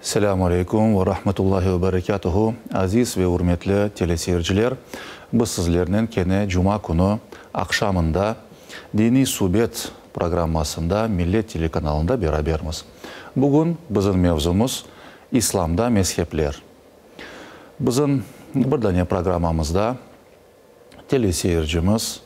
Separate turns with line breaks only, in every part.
Selâmu aleykum ve rahmetullahi ve berekâtuhu, aziz ve ürmetli teleseyirciler! Biz sizlernen kene cuma künü aqşamında Diniy subet programmasında Millet telekanalında berabermiz. Bugün bizim mevzumız, İslamda mezhepler. Bizim bir dane programmamızda Teleseyircimiz,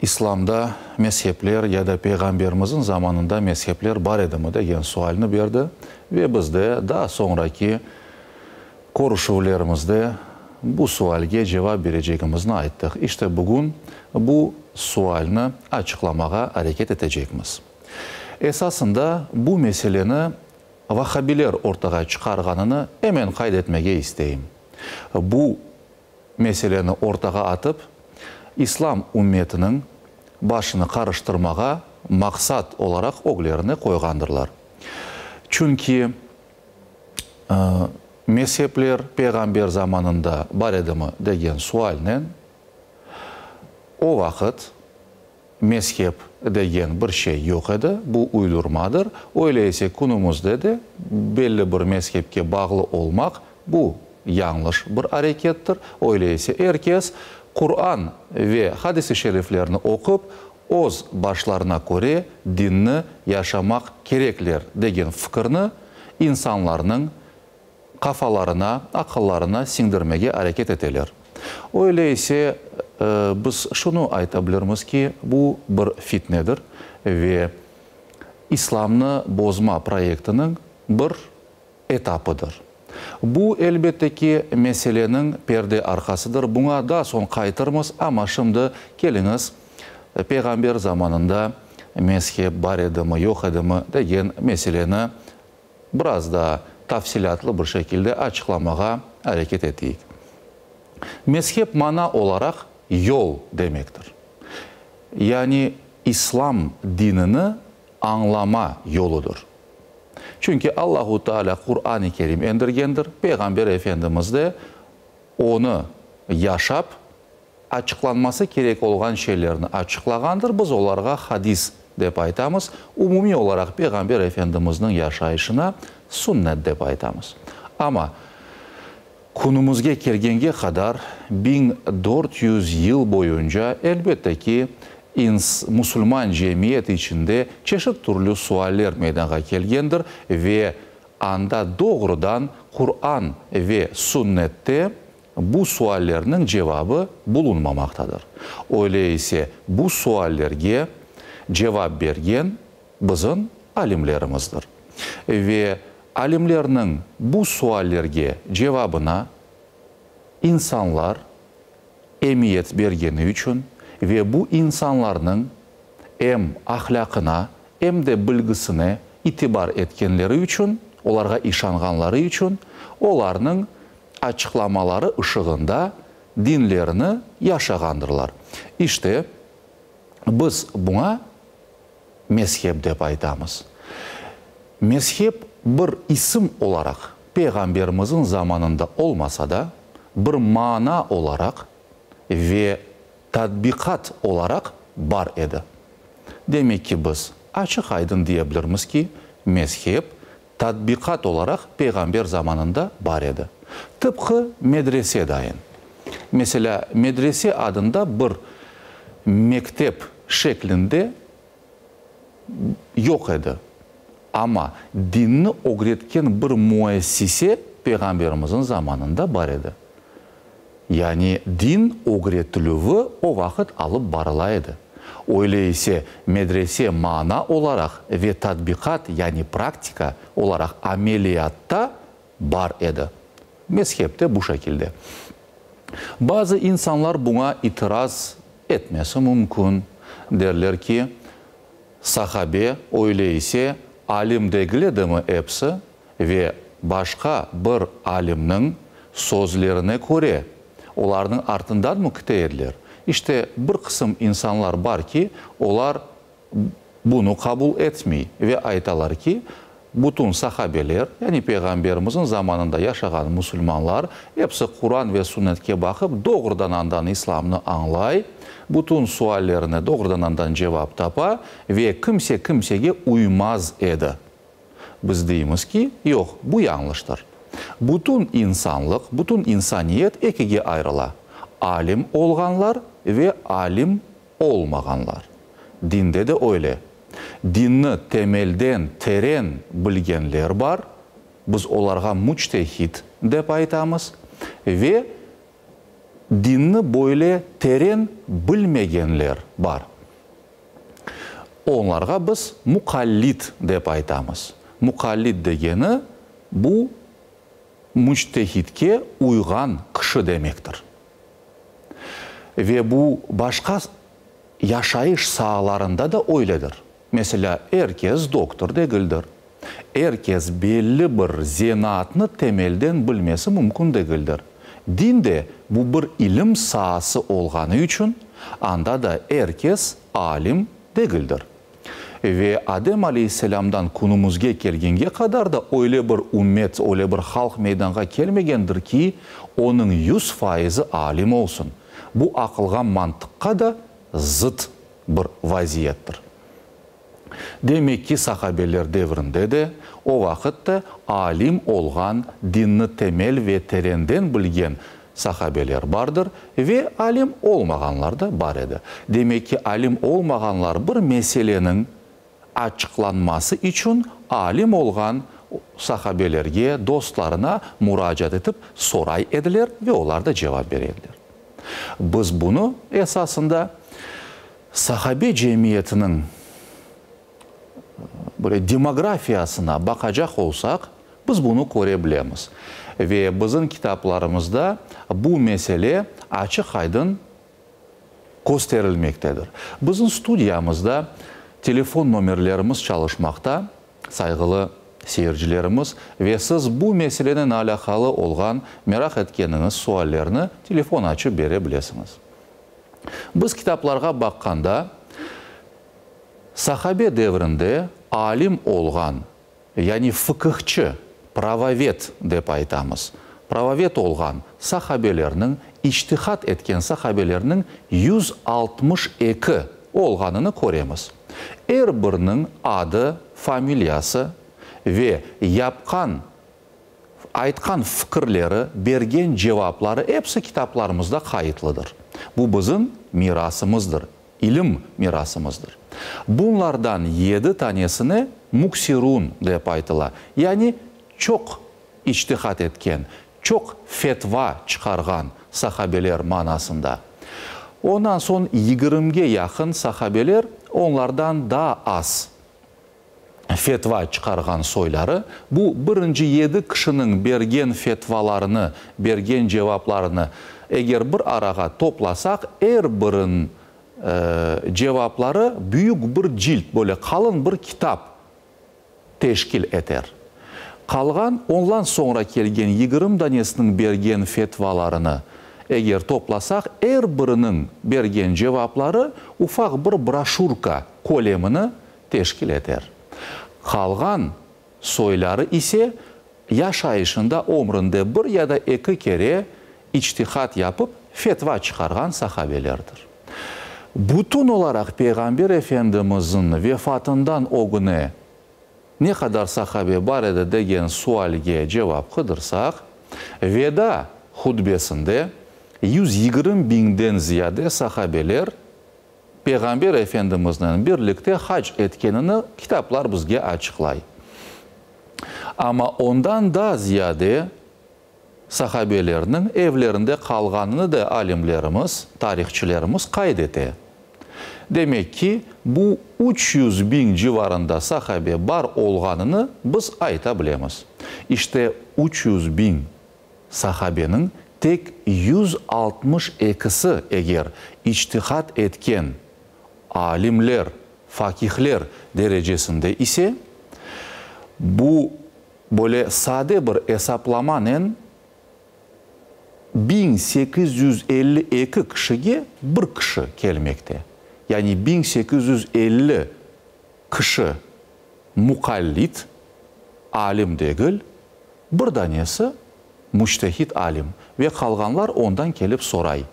İslamda mezhepler ya da Peyğamberimizniñ zamanında mezhepler bar edimi degen sualni berdi ve biz de daa soñraki körüşüvlerimizde bu sualge cevap berecegimizni ayttıq. İşte bugün bu sualni açıqlamağa areket etecekmiz. Esasında bu meseleni vahhabiler ortağa çıqarğanını emen qayd etmege isteyim. Bu meseleni ortağa atıp, İslam ümmetiniñ başını qarıştırmağa maqsat olaraq öglerine qoyğandırlar. Çünki mezhepler peyğamber zamanında bar edimi degen sualnen o vaqıt Mezhep degen bir şey yoq edi, bu uydurmadır. Öyle ise künümizde de belli bir mezhepke bağlı olmaq, bu yañlış bir arekettir. Öyle ise er kes Quran ve hadis-i şeriflerni oqup, öz başlarına köre dinni yaşamaq kerekler degen fikirni insanlarnıñ qafalarına, aqıllarına siñdirmege areket eteler. Öyle ise, biz şunı ayta bilirmiz ki, bu bir fitnedir ve İslamnı bozma proyektiniñ bir etapıdır. Bu, elbette ki, meseleniñ perde arqasıdır, buña daa soñ qaytırmız, amma şimdi keliñiz, Peyğamber zamanında mezhep bar edimi, yoq edimi degen meseleni biraz daa tafsilâtlı bir şekilde açıqlamağa areket eteyik. Mezhep mana olaraq yol demektir. Yani İslam dinini añlama yoludır. Çünki Allahu Teala Quran-ı Kerim endirgendir, Peyğamber Efendimiz de onı yaşap, Açıqlanması kerek olğan şeylerni açıqlağandır, biz olarğa hadis dep aytamız, umumiy olaraq Peyğamber Efendimizniñ yaşayışına sünnet dep aytamız. Amma künümizge kelgenge qadar 1400 yıl boyunca, elbette ki, ins musulman cemiyet içinde çeşit türlü sualler meydanğa kelgendir ve anda doğrudan Quran ve Sünnette Bu suallerniñ cevabı bulunmamaqtadır. Öyle ise bu suallerge cevap bergen bizim alimlerimizdir. Ve alimlerniñ bu suallerge cevabına insanlar emiyet bergeni içün ve bu insanlarnıñ em ahlâqına, em de bilgisine itibar etkenleri içün, olarğa işanğanları içün olarnıñ açıqlamaları ışığında dinlerini yaşağandırlar. İşte, biz buña mezhep dep aytamız. Mezhep bir isim olaraq Peyğamberimizniñ zamanında olmasa da, bir mana olaraq ve tatbiqat olaraq bar edi. Demek ki, biz açıq-aydın diye bilirmiz ki, mezhep tatbiqat olaraq peyğamber zamanında bar edi. Tıpqı medrese dayın. Meselâ, medrese adında bir mektep şeklinde yoq edi. Amma dinni ögretken bir müessise peyğamberimizniñ zamanında bar edi. Yani din ögretilüvi o vaqıt alıp barıla edi. Öyle ise medrese mana olaraq ve tatbiqat, yani praktika olaraq ameliyatta bar edi. Mezhep de bu şekilde. Bazı insanlar buña itiraz etmesi mümkün, derler ki, sahabe öyle ise alim degil edimi episi ve başqa bir alimniñ sözlerine köre, olarnıñ artındanmı kite ediler? İşte, bir qısım insanlar bar ki, olar bunı qabul etmey ve aytalar ki, bütün sahabeler, yani Peyğamberimizniñ zamanında yaşağan musulmanlar, episi Quran ve Sünnetke baqıp, doğrudan andan İslamnı añlay, bütün suallerine doğrudan andan cevap tapa ve kimse kimsege uymaz edi. Biz deymiz ki, yoq, bu yañlıştır. Bütün insanlıq, bütün insaniyet ekige ayrıla, alim olğanlar ve alim olmağanlar. Dinde de öyle. Dinni temelden, teren bilgenler bar, biz olarğa müçtehid dep aytamız, ve dinni böyle teren bilmegenler bar. Onlarğa biz muqallid dep aytamız. Muqallid degeni, bu müçtehidke uyğan kişi demektir. Ve bu başqa yaşayış saalarında da öyledir. Meselâ, er kes doktor degildir. Er kes belli bir zenaatnı temelden bilmesi mümkün degildir. Din de bu bir ilim saası olğanı içün, anda da er kes alim degildir. Ve Adem aleyhisselâmdan künümizge kelgenge qadar da öyle bir ümmet, öyle bir halq meydanğa kelmegendir ki, onıñ 100 faizi alim olsun. Bu aqılğa, mantıqqa da zıt bir vaziyettir. Demek ki, sahabeler devrinde de, o vaqıt da alim olğan, dinni temel ve terenden bilgen sahabeler bardır ve alim olmağanlar da bar edi. Demek ki, alim olmağanlar bir meseleniñ açıqlanması içün alim olğan sahabelerge, dostlarına muracaat etip soray ediler ve olar da cevap bere ediler. Biz bunı esasında sahabe cemiyetiniñ böyle demografiyasına baqacaq olsaq, biz bunı köre bilemiz. Ve bizim kitaplarımızda bu mesele açıq-aydın kösterilmektedir. Bizim studiyamızda telefon nomerlerimiz çalışmaqta, sayğılı seyircilerimiz, ve siz bu meselenen alâqalı olğan meraq etkeniñiz suallerni telefon açıp bere bilesiñiz. Biz kitaplarğa baqqanda, sahabe devrinde alim olğan, yani fıqıhçı, pravoved dep aytamız, pravoved olğan sahabelerniñ, içtihat etken sahabelerniñ 162 olğanını köremiz. Er biriniñ adı, familiyası ve yapqan, aytqan fikirleri, bergen cevapları episi kitaplarımızda qayıtlıdır. Bu bizim mirasımızdır, ilim mirasımızdır. Bunlardan yedi tanesine müksirun dep aytıla. Yani çoq içtihat etken, çoq fetva çıqarğan sahabeler manasında. Ondan soñ 20-ge yaqın sahabeler onlardan daa az fetva çıqarğan soyları. Bu birinci yedi kişiniñ bergen fetvalarını, bergen cevaplarını eger bir arağa toplasaq, er biriniñ cevapları büyük bir cilt, böyle qalın bir kitap teşkil eter. Qalğan, ondan soñra kelgen 20 danesiniñ bergen fetvalarını eger toplasaq, er biriniñ bergen cevapları ufaq bir broşürka kölemini teşkil eter. Qalğan soyları ise yaşayışında, ömründe bir ya da eki kere içtihat yapıp fetva çıqarğan sahabelerdir. Bütün olaraq Peyğamber Efendimizniñ vefatından ögüne ne qadar sahabe bar edi degen sualge cevap qıdırsaq, veda hutbesinde 120 biñden ziyade sahabeler Peyğamber Efendimiznen birlikte hac etkenini kitaplar bizge açıqlay. Amma ondan da ziyade sahabelerniñ evlerinde qalğanını da alimlerimiz, tarihçilerimiz qayd ete. Demek ki, bu 300 biñ civarında sahabe bar olğanını biz ayta bilemiz. İşte 300 biñ sahabeniñ tek 162-si eger içtihat etken alimler, fakihler derecesinde ise, bu böyle sade bir esaplamanen 1852 kişige bir kişi kelmekte. Yani 1850 kişi muqallid, alim degil, bir danesi müçtehid alim ve qalğanlar ondan kelip soray.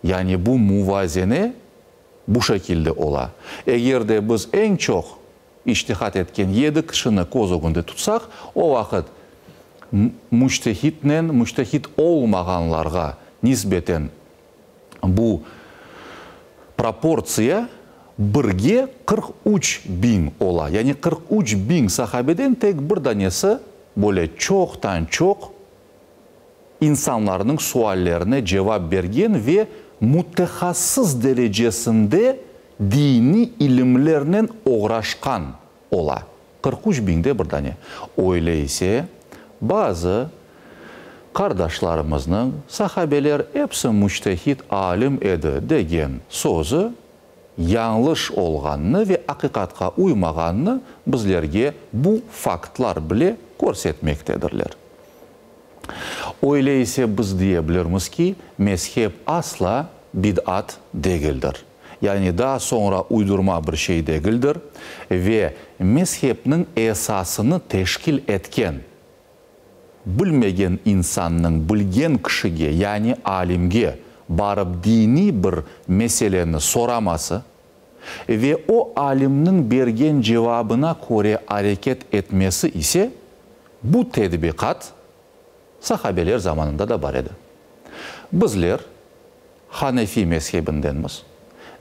Yani bu muvazene bu şekilde ola. Eger de biz eñ çoq. içtihat etken yedi kişini köz ögünde tutsaq, o vaqıt müçtehitnen müçtehit olmağanlarğa nisbeten bu proportsiya birge 43 biñ ola. Yani 43 biñ sahabeden tek bir danesi böyle çoqtan-çoq insanlarnıñ suallerine cevap bergen ve mütehassıs derecesinde diniy ilimlernen oğraşqan ola. 43 biñde bir dane. Öyle ise, bazı qardaşlarımıznıñ, sahabeler episi müçtehid alim edi degen sözü yañlış olğanını ve aqiqatqa uymağanını bizlerge bu faktlar bile körsetmektedirler. Öyle ise biz diye bilirmiz ki, mezhep asla bid'at degildir. Yani daa soñra uydurma bir şey degildir ve mezhepniñ esasını teşkil etken, bilmegen insannıñ bilgen kişige, yani alimge barıp diniy bir meseleni soraması ve o alimniñ bergen cevabına köre areket etmesi ise bu tedbiqat sahabeler zamanında da bar edi. Bizler Hanefi mezhebindenmiz.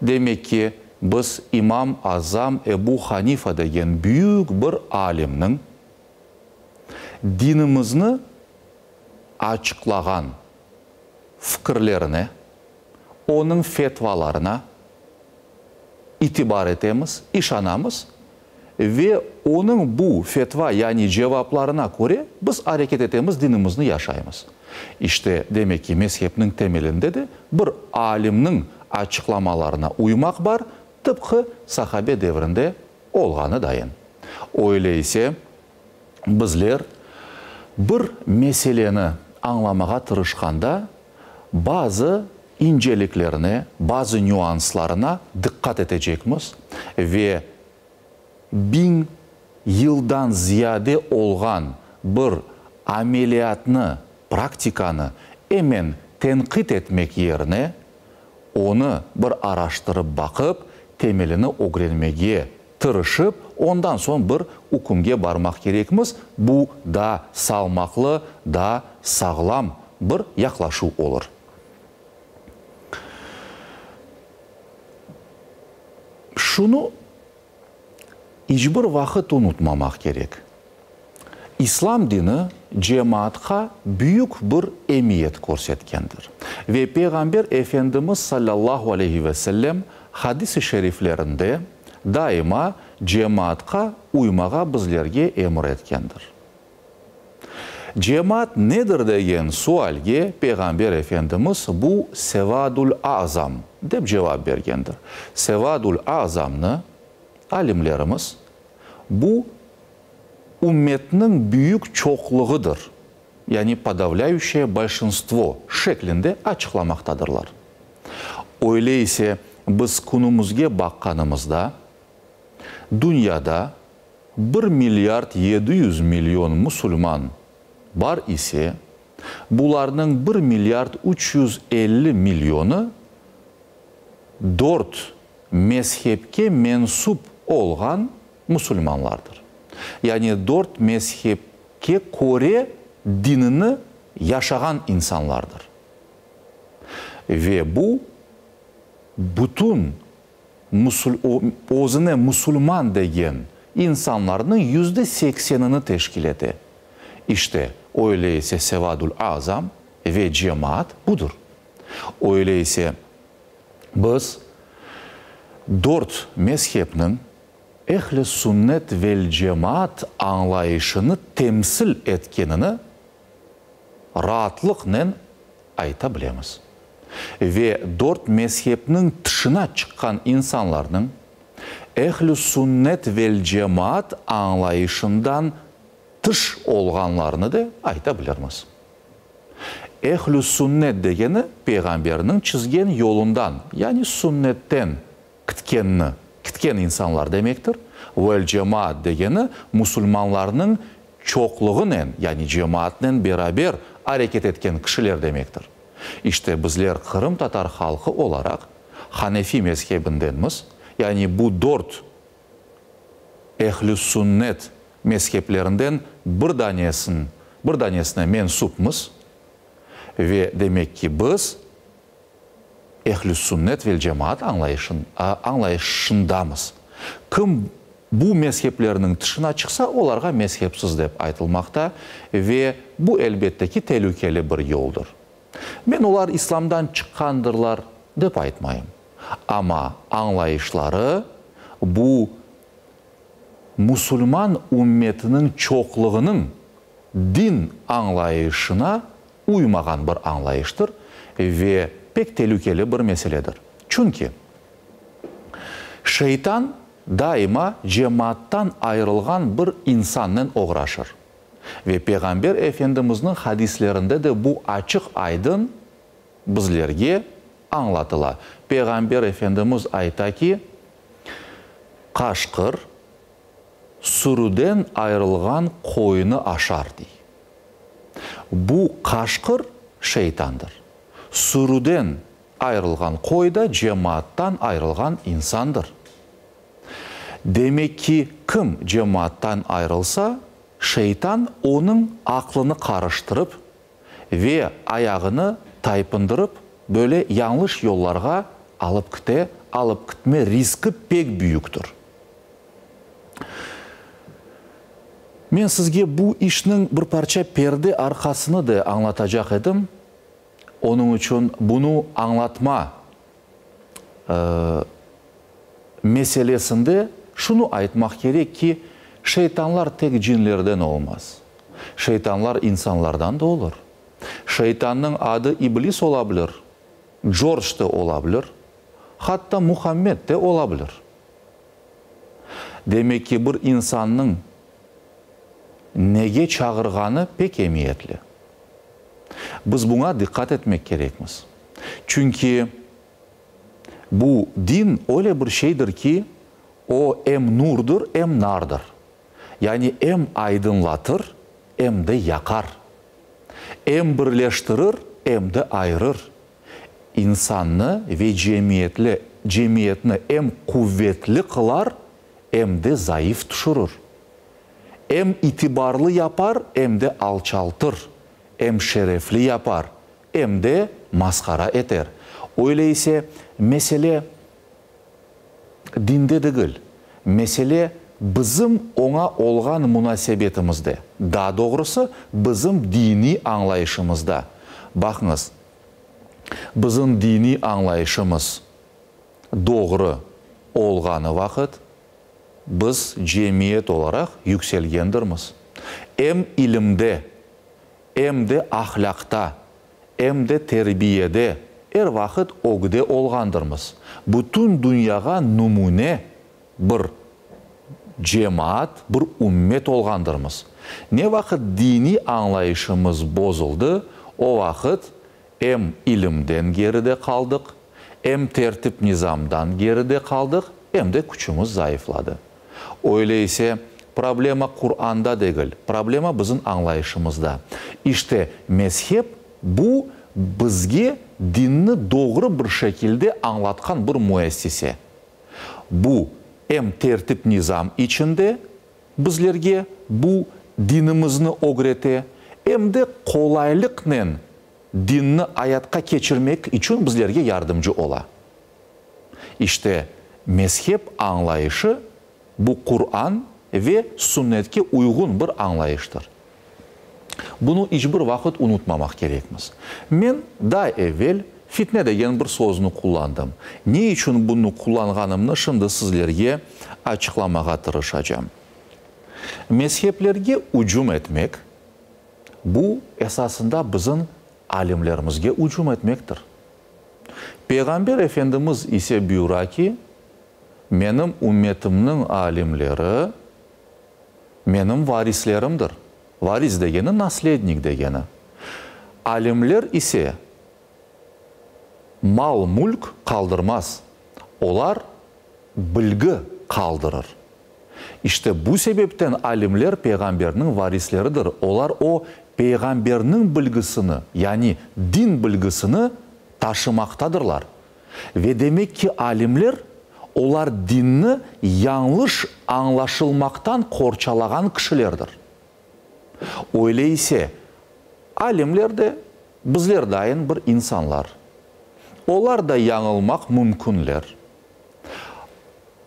Demek ki, biz İmam Azam Ebu Hanifa degen büyük bir alimniñ dinimizni açıqlağan fikirlerine, onıñ fetvalarına itibar etemiz, işanamız ve onıñ bu fetva, yani cevaplarına köre biz areket etemiz, dinimizni yaşaymız. İşte, demek ki, mezhepniñ temelinde de bir alimniñ açıqlamalarına uymaq bar, tıpqı sahabe devrinde olğanı dayın. Öyle ise, bizler bir meseleni añlamağa tırışqanda, bazı inceliklerine, bazı nüanslarına diqqat etecekmiz ve biñ yıldan ziyade olğan bir ameliyatnı, praktikanı emen tenqit etmek yerine, onı bir araştırıp baqıp, temelini ögrenmege tırışıp, ondan soñ bir ükümge barmaq kerekmiz, bu daa salmaqlı, daa sağlam bir yaqlaşuv olur. Şunı iç bir vaqıt unutmamaq kerek, İslam dini cemaatqa büyük bir emiyet körsetkendir ve Peyğamber Efendimiz salâllahu aleyhi ve sellem hadis-i şeriflerinde daima cemaatqa uymağa bizlerge emir etkendir. Cemaat nedir degen sualge Peyğamber Efendimiz bu Sevadul Azam dep cevap bergendir. Sevadul Azamnı alimlerimiz bu ümmetniñ büyük çoqluğıdır, yani podavlâyuşçeye bolşinstvo şeklinde açıqlamaqtadırlar. Öyle ise biz künümizge baqqanımızda dünyada bir milliard 700 million musulman bar ise, bularnıñ bir milliard 350 millionı dört mezhepke mensüp olğan musulmanlardır. Yani dört mezhepke köre dinini yaşağan insanlardır. Ve bu bütün özüne musulman degen insanlarnıñ %80-ini teşkil ete. İşte, öyle ise Sevadul Azam ve cemaat budır. Öyle ise biz dört mezhepniñ Ehl-i Sünnet vel-Cemaat añlayışını temsil etkenini raatlıqnen ayta bilemiz. Ve dört mezhepniñ tışına çıqqan insanlarnıñ Ehl-i Sünnet vel-Cemaat añlayışından tış olğanlarını da ayta bilirmiz. Ehl-i Sünnet degeni Peyğamberniñ çizgen yolundan, yani sünnetten kitkenni, kitken insanlar demektir. Vel-Cemaat degeni musulmanlarnıñ çoqluğınen, yani cemaatnen beraber areket etken kişiler demektir. İşte bizler qırımtatar halqı olaraq Hanefi mezhebindenmiz, yani bu dört. Ehl-i-Sünnet mezheplerinden bir danesin, bir danesine mensupmız ve demek ki biz Ehl-i-Sünnet vel-Cemaat añlayışın, añlayışındamız. Kim bu mezheplerniñ tışına çıqsa, olarğa mezhepsiz dep aytılmaqta ve bu, elbette ki, telükeli bir yoldır. Men olar İslamdan çıqqandırlar, dep aytmayım. Amma añlayışları bu musulman ümmetiniñ çoqluğınıñ din añlayışına uymağan bir añlayıştır ve pek telükeli bir meseledir. Çünki şeytan daima cemaattan ayırılğan bir insannen oğraşır. Ve Peyğamber Efendimizniñ hadislerinde de bu açıq-aydın bizlerge añlatıla. Peyğamber Efendimiz ayta ki, Qaşqır sürüden ayırılğan qoyunı aşar, dey. Bu qaşqır, şeytandır. Sürüden ayırılğan qoy da cemaattan ayırılğan insandır. Demek ki, kim cemaattan ayırılsa, şeytan onıñ aqlını qarıştırıp ve ayağını taypındırıp, böyle yañlış yollarğa alıp kite, alıp kitme riski pek büyüktir. Men sizge bu işniñ bir parça perde arqasını da añlatacaq edim. Onıñ içün bunı añlatma meselesinde şunı aytmaq kerek ki, şeytanlar tek cinlerden olmaz. Şeytanlar insanlardan da olur. Şeytannıñ adı İblis ola bilir, Corc de ola bilir, hatta Muhammed de ola bilir. Demek ki, bir insannıñ nege çağırğanı pek emiyetli. Biz buña diqqat etmek kerekmiz. Çünki bu din öyle bir şeydir ki, o em nurdır, em nardır. Yani em aydınlatır, em de yaqar. Em birleştirir, em de ayırır. İnsannı ve cemiyetli, cemiyetni em quvetli qılar, em de zayıf tüşürir. Em itibarlı yapar, em de alçaltır. Em şerefli yapar, em de masqara eter. Öyle ise, mesele dinde degil, mesele bizim oña olğan munasebetimizde, daa doğrusı, bizim diniy añlayışımızda. Baqıñız, bizim diniy añlayışımız doğru olğanı vaqıt, biz cemiyet olaraq yükselgendirmiz. Em ilimde, em de ahlâqta, em de terbiyede er vaqıt ögde olğandırmız. Bütün dünyağa nümüne bir cemaat, bir ümmet olğandırmız. Ne vaqıt diniy añlayışımız bozuldı, o vaqıt em ilimden geride qaldıq, em tertip-nizamdan geride qaldıq, em de küçümiz zayıfladı. Öyle ise, problema Quranda degil, problema bizim añlayışımızda. İşte, mezhep, bu, bizge dinni doğru bir şekilde añlatqan bir müessise. Bu, em tertip-nizam içinde bizlerge bu dinimizni ögrete, em de qolaylıqnen dinni ayatqa keçirmek içün bizlerge yardımcı ola. İşte, mezhep añlayışı bu Quran ve Sünnetke uyğun bir añlayıştır. Bunı iç bir vaqıt unutmamaq kerekmiz. Men daa evel fitne degen bir sözni qullandım. Ne içün bunı qullanğanımnı şimdi sizlerge açıqlamağa tırışacam. Mezheplerge ücüm etmek, bu, esasında bizim alimlerimizge ücüm etmektir. Peyğamber Efendimiz ise buyura ki, Menim ümmetimniñ alimleri menim varislerimdir. Varis degeni, naslednik degeni. Alimler ise mal-mülk qaldırmaz, olar bilgi qaldırır. İşte bu sebepten alimler peyğamberniñ varisleridir, olar o peyğamberniñ bilgisini, yani din bilgisini taşımaqtadırlar. Ve demek ki, alimler. Olar dinni yañlış añlaşılmaqtan qorçalağan kişilerdir. Öyle ise, alimler de bizler dayın bir insanlar. Olar da yañılmaq mümkünler.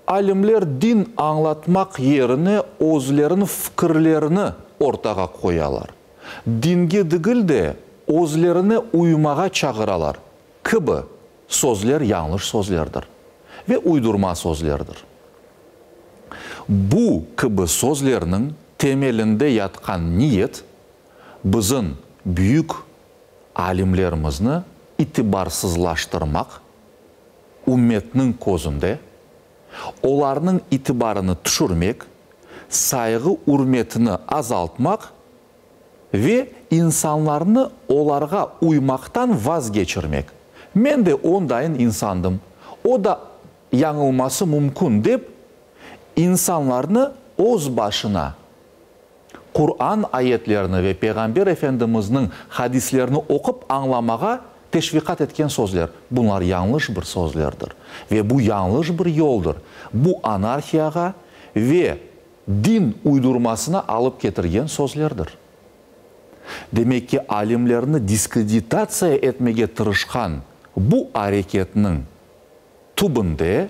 Alimler din añlatmaq yerine özleriniñ fikirlerini ortağa qoyalar. Dinge degil de, özlerine uymağa çağıralar kibi sözler yañlış sözlerdir ve uydurma sözlerdir. Bu kibi sözlerniñ temelinde yatqan niyet bizim büyük alimlerimizni itibarsızlaştırmaq, ümmetniñ közünde olarnıñ itibarını tüşürmek, sayğı-ürmetini azaltmaq ve insanlarnı olarğa uymaqtan vazgeçirmek, men de ondayın insandım, o da yañılması mümkün dep, insanlarnı öz başına Quran ayetlerini ve Peyğamber Efendimizniñ hadislerini oqup añlamağa teşviqat etken sözler, bunlar yañlış bir sözlerdir ve bu yañlış bir yoldır. Bu anarhiyağa ve din uydurmasına alıp ketirgen sözlerdir. Demek ki, alimlerni diskreditatsiya etmege tırışqan bu areketniñ tübünde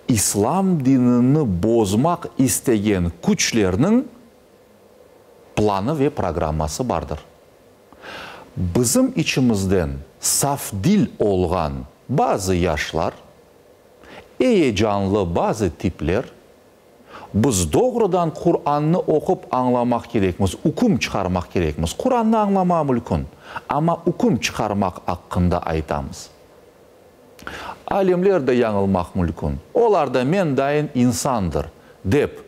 İslam dinini bozmaq istegen küçlerniñ planı ve programması bardır. Bizim içimizden safdil olğan bazı yaşlar, eyecanlı bazı tipler, biz doğrudan Qurannı oqup añlamaq kerekmiz, üküm çıqarmaq kerekmiz. Qurannı añlama mülkün, amma üküm çıqarmaq aqqında aytamız. Alimler de yañılmaq mülkün, olar da mendayın insandır, dep,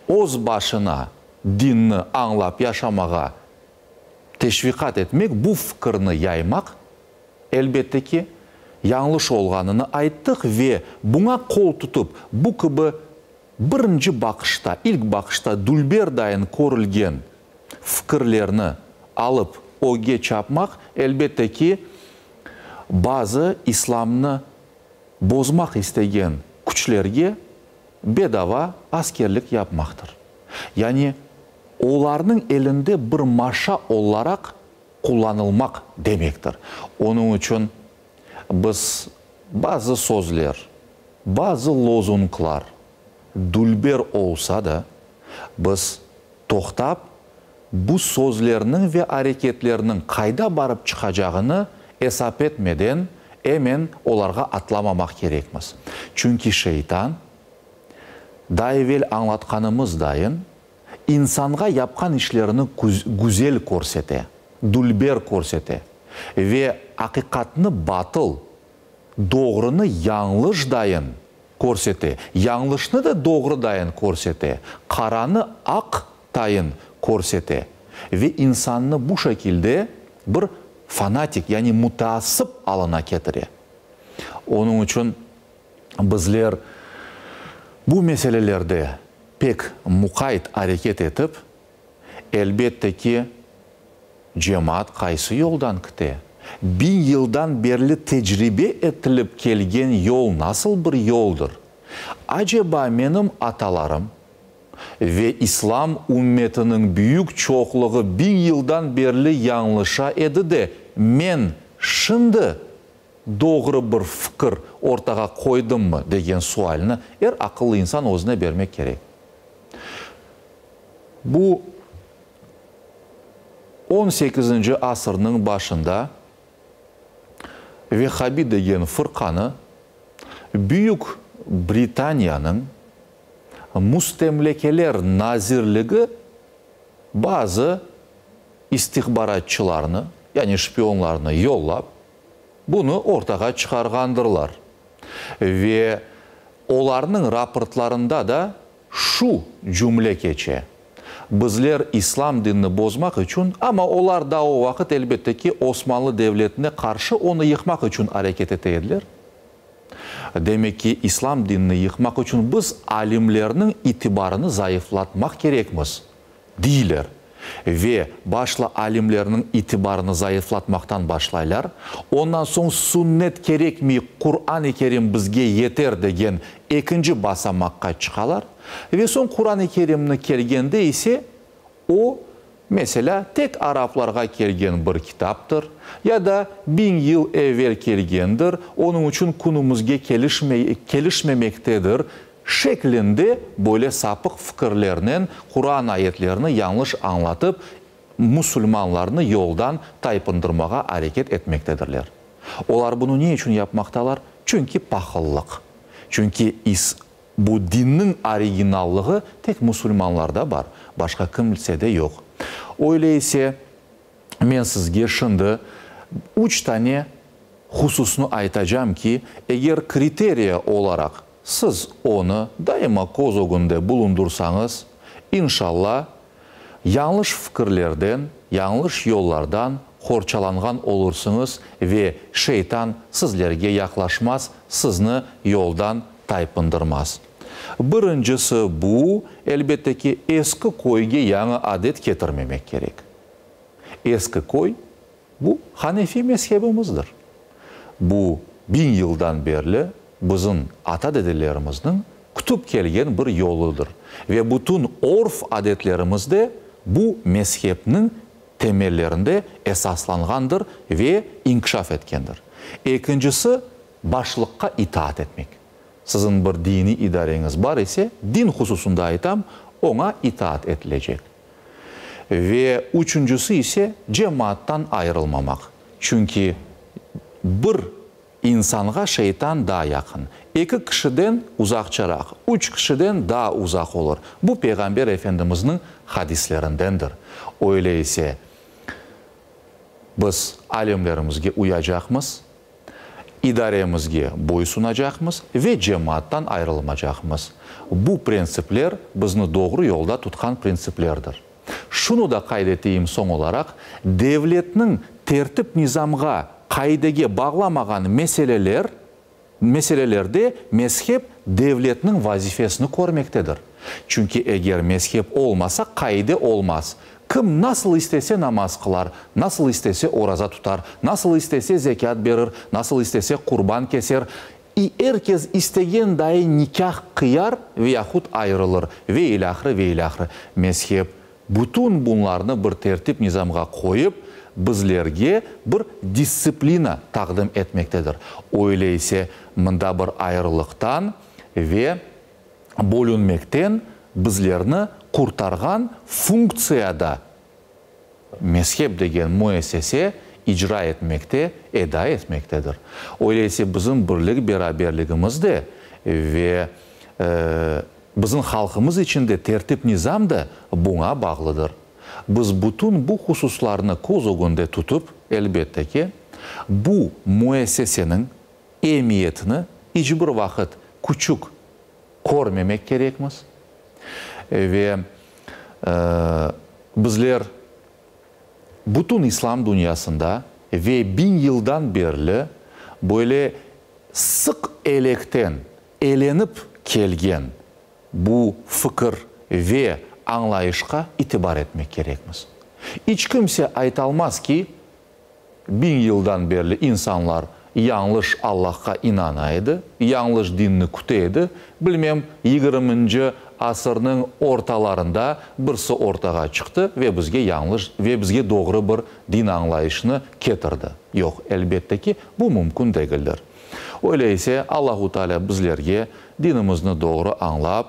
öz başına dinni añlap yaşamağa teşviqat etmek, bu fikirni yaymaq, elbette ki, yañlış olğanını ayttıq ve buña qol tutıp, bu kibi birinci baqışta, ilk baqışta dülberdayın körülgen fikirlerni alıp ögge çapmaq, elbette ki, bazı İslamnı bozmaq istegen küçlerge bedava askerlik yapmaqtır. Yani olarnıñ elinde bir maşa olaraq qullanılmaq demektir. Onıñ içün biz bazı sözler, bazı lozunglar dülber olsa da, biz toqtap, bu sözlerniñ ve areketlerniñ qayda barıp çıqacağını esap etmeden, emen olarğa atlamamaq kerekmiz. Çünki şeytan, daa evel añlatqanımız dayın, insanğa yapqan işlerini güzel körsete, dülber körsete ve aqiqatnı batıl, doğrunı yañlış dayın körsete, yañlışnı da doğru dayın körsete, qaranı aq tayın körsete ve insannı bu şekilde bir fanatik, yani mutaassıp alına ketire. Onıñ içün bizler bu meselelerde pek muqayt areket etip, elbette ki, cemaat qaysı yoldan kite, biñ yıldan berli tecribe etilip kelgen yol nasıl bir yoldır, aceba menim atalarım ve İslam ümmetiniñ büyük çoqluğı biñ yıldan berli yañlışa edi de, men şimdi doğru bir fikir ortağa qoydımmı degen sualni er aqıllı insan özüne bermek kerek. Bu on sekizinci asırnıñ başında Vehhabi degen fırqanı Büyük Britaniyanıñ Müstemlekeler nazirligi bazı istihbaratçılarnı, yani şpionlarnı yollap, bunı ortağa çıqarğandırlar. Ve olarnıñ raportlarında da şu cümle keçe, Bizler İslam dinini bozmaq içün, amma olar da o vaqıt, elbette ki, Osmanlı devletine qarşı onı yıqmaq içün areket ete ediler. Demek ki, İslam dinini yıqmaq içün biz alimlerniñ itibarını zayıflatmaq kerekmiz, deyler. Ve başla alimlerniñ itibarını zayıflatmaqtan başlaylar, ondan soñ sünnet kerekmey, Quran-ı Kerim bizge yeter degen ekinci basamaqqa çıqalar. Ve soñ Quran-ı Kerimni kelgende ise, o, meselâ, tek araplarğa kelgen bir kitaptır, ya da biñ yıl evel kelgendir, onıñ içün künümizge kelişmey, kelişmemektedir şeklinde böyle sapıq fikirlernen Quran ayetlerini yañlış añlatıp, musulmanlarnı yoldan taypındırmağa areket etmektedirler. Olar bunı ne içün yapmaqtalar? Çünki pahıllıq. Çünki is. Bu dinniñ originallığı tek musulmanlarda bar, başqa kimsede yoq. Öyle ise, men sizge şimdi üç tane hususnı aytacam ki, eger kriteriya olaraq siz onı daima köz ögünde bulundursañız, inşalla, yañlış fikirlerden, yañlış yollardan qorçalanğan olursıñız ve şeytan sizlerge yaqlaşmaz, sizni yoldan taypındırmaz. Birincisi bu, elbette ki, eski köyge yañı adet ketirmemek kerek. Eski köy, bu Hanefi mezhebimizdir. Bu biñ yıldan berli bizim ata-dedelerimizniñ kütüp kelgen bir yoludır ve bütün örf-adetlerimiz de bu mezhepniñ temellerinde esaslanğandır ve inkişaf etkendir. Ekincisi, başlıqqa itaat etmek. Siziñ bir diniy idareñiz bar ise, din hususında aytam, oña itaat etilecek. Ve üçüncisi ise, cemaattan ayırılmamaq. Çünki bir insanğa şeytan daa yaqın. Eki kişiden uzaqçaraq, üç kişiden daa uzaq olur. Bu Peyğamber Efendimizniñ hadislerindendir. Öyle ise, biz alimlerimizge uyacaqmız, idaremizge boysunacaqmız ve cemaattan ayrılmacaqmız. Bu prensipler bizni doğru yolda tutqan printsiplerdir. Şunı da qayd eteyim soñ olaraq, devletniñ tertip-nizamğa, qaidege bağlamağan meseleler, meselelerde mezhep devletniñ vazifesini körmektedir. Çünki eger mezhep olmasa, qaide olmaz. Kim nasıl istese namaz qılar, nasıl istese oraza tutar, nasıl istese zekât berir, nasıl istese qurban keser, i er kes istegen dayı nikâh qıyar ve yahut ayırılır ve ilâhre, ve ilâhre. Mezhep bütün bunlarnı bir tertip-nizamğa qoyıp, bizlerge bir distsiplina taqdim etmektedir. Öyle ise, mında bir ayırılıqtan ve bölünmekten bizlerni qurtarğan funktsiya da mezhep degen müessese icra etmekte, eda etmektedir. Öyleyse bizim birlik-beraberligimiz de ve bizim halqımız içinde tertip-nizam da buña bağlıdır. Biz bütün bu hususlarnı köz ögünde tutıp, elbette ki, bu müesseseniñ emiyetini iç bir vaqıt küçük körmemek kerekmiz ve bizler bütün islam dünyasında ve biñ yıldan berli böyle sıq elekten elenip kelgen bu fikir ve añlayışqa itibar etmek kerekmiz. İç kimse aytalmaz ki, Biñ yıldan berli insanlar yañlış Allahqa inana edi, yañlış dinni küte edi. Bilmem, yigirminci asırnıñ ortalarında birsi ortağa çıqtı ve bizge yañlış ve bizge doğru bir din añlayışını ketirdi. Yoq, elbette ki, bu mümkün degildir. Öyle ise, Allahu Teala bizlerge dinimizni doğru añlap,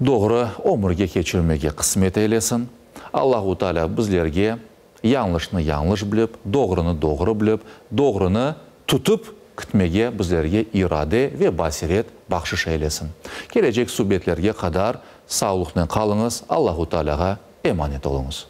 doğru ömürge keçirmege qısmet eylesin. Allahu Teala bizlerge Yañlışnı yañlış bilip, doğrunı doğru bilip, doğrunı tutıp kitmege bizlerge irade ve basiret bahşış eylesin. Kelecek subetlerge qadar savlıqnen qalıñız, Allahu Tealâğa emanet oluñız.